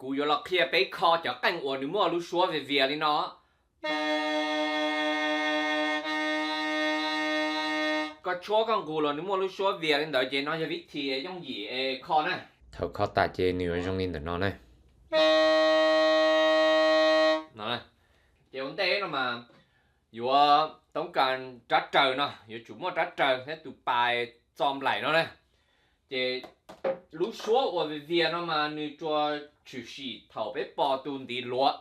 Kuv yuav los qhia peb kho cov qeej uas nws muaj lub suab vias vias li no. Koj tshuab koj nqus los nws muaj lub suab vias li ntawd ces no yog vib thi yooj yim es kho na. Thaum kho tas ces nws yuav zoo li ntawm no na. Ces ua ntej no mas yuav toob kas rab raws no, yuav tsum muaj rab raws thiab tus pais txo nplaim no na. Ces lub suab uas vias vias no mas nws tsuas tshwm sim thaum peb pos tus ntiv luav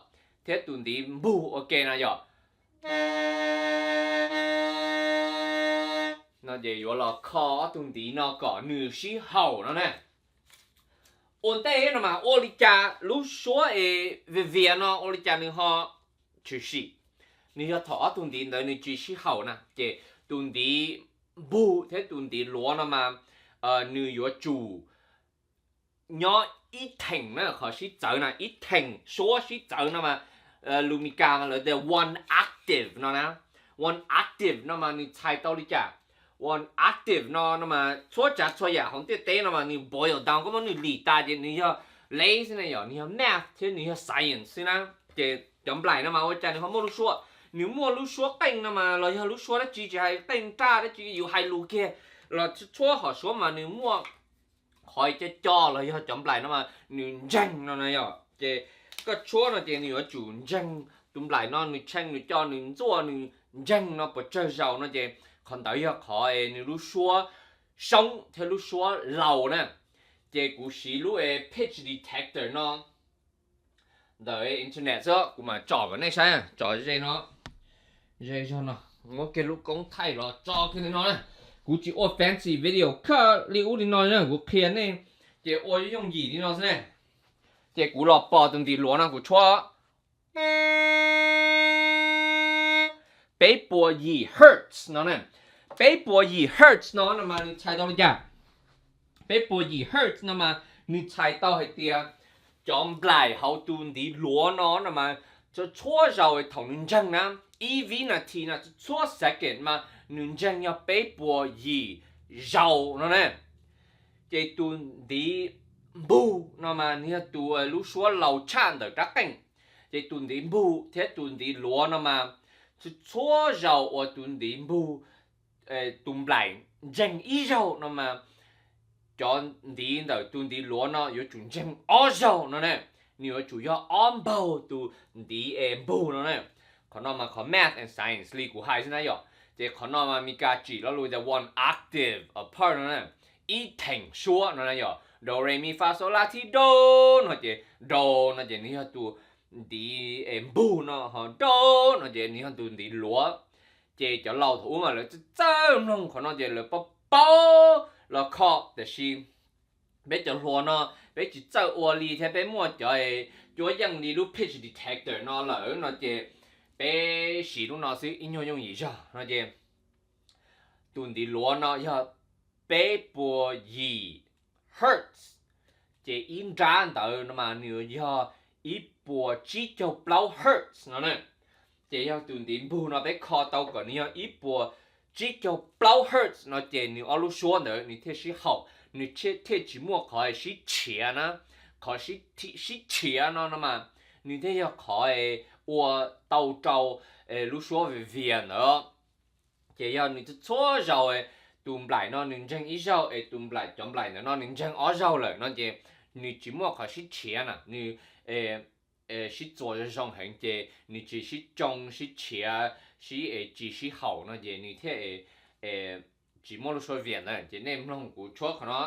thiab tus ntiv npug ua ke no yom. No ces yuav los kho ob tug ntiv no kom nws sib haum no na. Ua ntej no mas ua li cas lub suab es vias vias no ua li cas nws ho tshwm sim? Nws yog thaum ob tug ntiv ntawd nws tsis sib haum na, ces tus ntiv npug thiab tus ntiv luav no mas nws yuav tsum nyob ib theem na, qhov sib txawv na, ib theem suab sib txawv no mas lus Mis Kas mas lawv tias one octave no na. One octave no mas nws txhais tau li cas? One octave no no mas txhua tsav txhua yam hauv ntiaj teb no mas nws boil down, koj muab nws lim tas ces nws yog lab xwb na yom, nws yog math thiab nws yog science xwb na. Ces cov nplaim no mas ua cas nws ho muaj lub suab? Nws muaj lub suab qeej no mas los yog lub suab dab tsi, tsis hais qeej raj dab tsi, yus hais lus kiag los txhua hom suab mas nws muaj qhov co co los yog cov nplaim no mas nws ntseeg no na yom. Ces koj tshuab no ces nws yuav tsum ntseeg, tus nplaim no nws tshee nws co nws ntxuaj nws ntseeg no puas tsawg zaus no ces qhov ntawd yog qhov nws lub suab soob thiab lub suab laus na. Ces kuv siv lub pitch detector no ntawm internet xwb, kuv mam tsom kom nej saib, tsom ze no, ze zog no, muab kiag lub koob thaij los tso kiag li no na. Kuv tsis ua fancy video kawg li ub li no na, kuv qhia nej ces ua yooj yim li no xwb ne. Ces kuv los pos tus ntiv luav no kuv tshuab peb puas yim hertz no na. Peb puas yim hertz no no mas nws txhais tau li cas? Peb puas yim hertz no mas nws txhais tau hais tias cov nplaim hauv tus ntiv luav no no mas txhua txhua zaus thaum nws ntseeg na, ib vib nas this no, txhua second mas nws ntseeg yog peb puas yim zaus no na. Ces tus ntiv npug no mas nws yog tus lub suab laus tshaj ntawm rab qeej. Ces tus ntiv npug thiab tus ntiv luav no mas txhua txhua zaus uas tus ntiv npug, tus nplaim ntseeg ib zaug no mas cov ntiv ntawm tus ntiv luav no yuav tsum ntseeg ob zaug no na. Nws yuav tsum yog ob npaug tus ntiv es npug no na. Qhov no mas qhov math and science li kuv hais xwb na yom. Ces qhov no mas Mis Kas tsim lo lus tias one octave apart no na, ib theem suab no na yom. Do re mi fa sol la ti do no ces do no ces nws yog tus ntiv es npug no, ho do no ces nws yog tus ntiv luav. Ces cov laus thaum ub mas lawv txawj txawj mloog qhov no ces lawv paub paub los kho, tiam sis peb cov hluas no peb tsis txawj ua li thiab peb muaj cov cuab yeej li lub pitch detector no lawm no ces peb siv lub no xwb ib nyuag yooj yim zog no ces tus ntiv luav no yog peb puas yim hertz, ces ib nrab ntawd no mas nws yog ib puas tsib caug plaub hertz no na. Ces yog tus ntiv npug no peb kho tau kom nws yog ib puas tsib caug plaub hertz no ces nws ob lub suab ntawd nws thiaj sib haum, nws thiaj tsis muaj qhov sib tshiav na. Qhov sib tshiav no no mas nws thiaj yog qhov ua tau rau lub suab vias vias ntawd. Ces yog nws txhua zaus tus nplaim no nws ntseeg ib zaug es tus nplaim, cov nplaim ntawm no nws ntseeg ob zaug lawm no ces nws tsis muaj qhov sib tshiav na, nws sib txuas zoo zoo heev ces nws tsis sib tsoo sib tshiav, sib es tsis sib haum no ces nws thiaj tsis muaj lub suab vias ntawd. Ces nej mloog kuv tshuab qhov no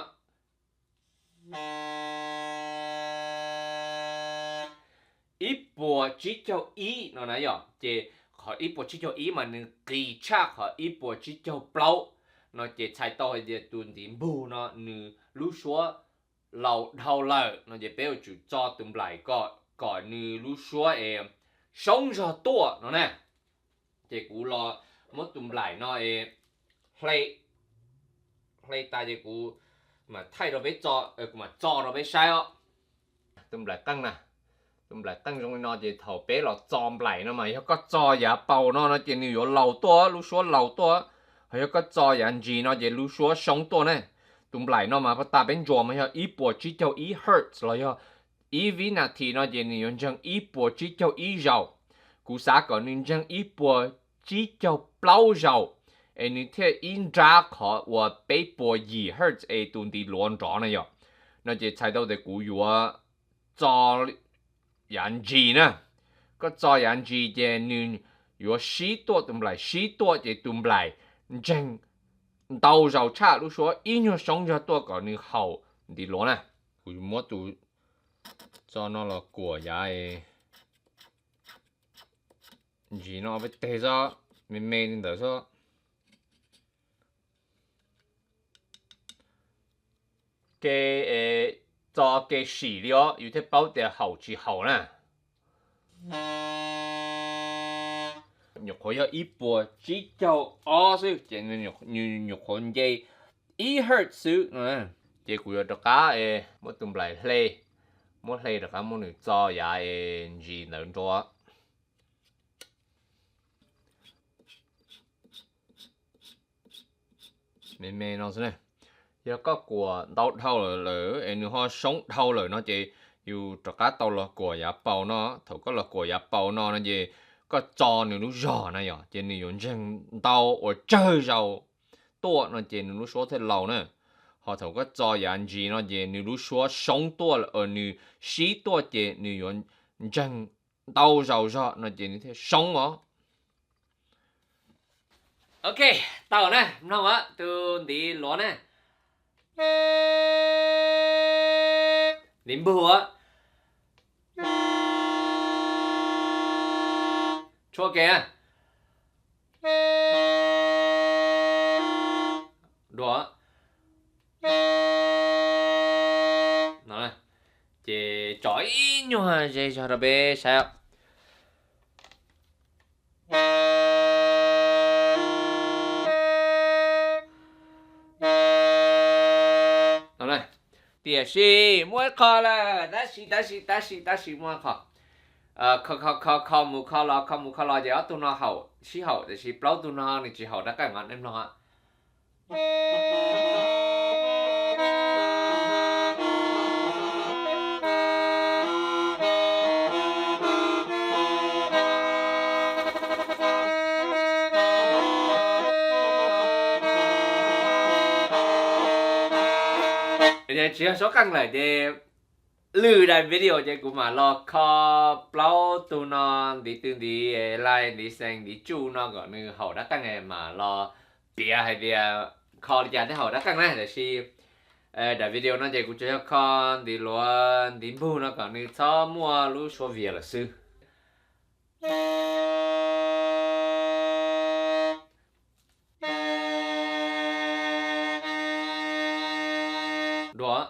ib puas tsib caug ib no na yom. Ces qhov ib puas tsib caug ib mas nws qis tshaj qhov ib puas tsib caug plaub no ces txhais tau hais tias tus ntiv npug no nws lub suab laus dhau lawm no ces peb yuav tsum txo tus nplaim kom nws lub suab es soob zog tuaj no na. Ces kuv los muab tus nplaim no hle, hle tas ces kuv mam thaij rau peb, kuv mam txo rau peb saib os. Tus nplaim qeej na, tus nplaim qeej zoo li no ces thaum peb los txo nplaim no mas yog koj txo yav paus no no ces nws yuav laus tuaj, lub suab laus tuaj. Ho yog koj txo yav ntsis no ces lub suab soob tuaj ne. Tus nplaim no mas pab tas peb ntsuas mas yog ib puas tsib caug ib hertz los yog ib vib nas this no ces nws yuav ntseeg ib puas tsib caug ib zaus. Kuv xav kom nws ntseeg ib puas tsib caug plaub zaus, es nws thiaj ib nrab qhov uas peb puas yim hertz es tus ntiv luav nrov na yom. No ces txhais tau tias kuv yuav txo yav ntsis na. Koj txo yav ntsis ces nws yuav sib tuaj, tus nplaim sib tuaj ces tus nplaim ntseeg ntau zaus tshaj lub suab ib nyuag soob zog tuaj kom nws haum ntiv luav na. Kuv muab tus txo no los kuam yav ntsis no peb teg xwb, me me li ntawd xwb. Ke, txo ke sim li os yus thiaj paub tias haum tsis haum na. Nyuam qhuav yog ib puas tsib caug ob xwb ces nws nyuam qhuav nce ib hertz xwb no. Ces kuv yuav rov qab muab tus nplaim hle, muab hle rov qab muab nws txo yav ntsis ntawd nrua. Me me no xwb na. Yog koj kuam ntau dhau lawm lawm es nws ho soob dhau lawm no ces yus rov qab tau los kuam yav paus no. Thaum koj los kuam yav paus no no ces koj txo nws lub zog na yom, ces nws yuav ntseeg ntau uas tsawg zaus tuaj no ces nws lub suab thiaj laus na. Ho thaum koj txo yav ntsis no ces nws lub suab soob tuaj, nws sib tuaj ces nws yuav ntseeg ntau zaus zog no ces nws thiaj soob os. Ok, tau na, mloog tus ntiv luav na. Ntiv npug. Tshuab ke na. Dua. Ces tso ib nyuag ze zog rau peb saib. Tiam sis muaj ib qho lawm, tab sis, tab sis, tab sis, tab sis muaj ib qho. Kho, kho, kho, kho mus kho los, kho mus kho los ces ob tug no haum, sib haum, tiam sis plaub tug no nws tsis haum rab qeej os, nej mloog. Tsis yog suab qeej lawm ces lwm daim video ces kuv mam los kho plaub tug no, ntiv tw ntiv lais, ntiv xees, ntiv tsuj no kom nws haum rab qeej mam los piav hais tias kho li cas thiaj haum rab qeej na. Tiam sis daim video no ces kuv tsuas yog kho ntiv luav ntiv npug no kom nws txhob muaj lub suab vias lawm xwb. Dua.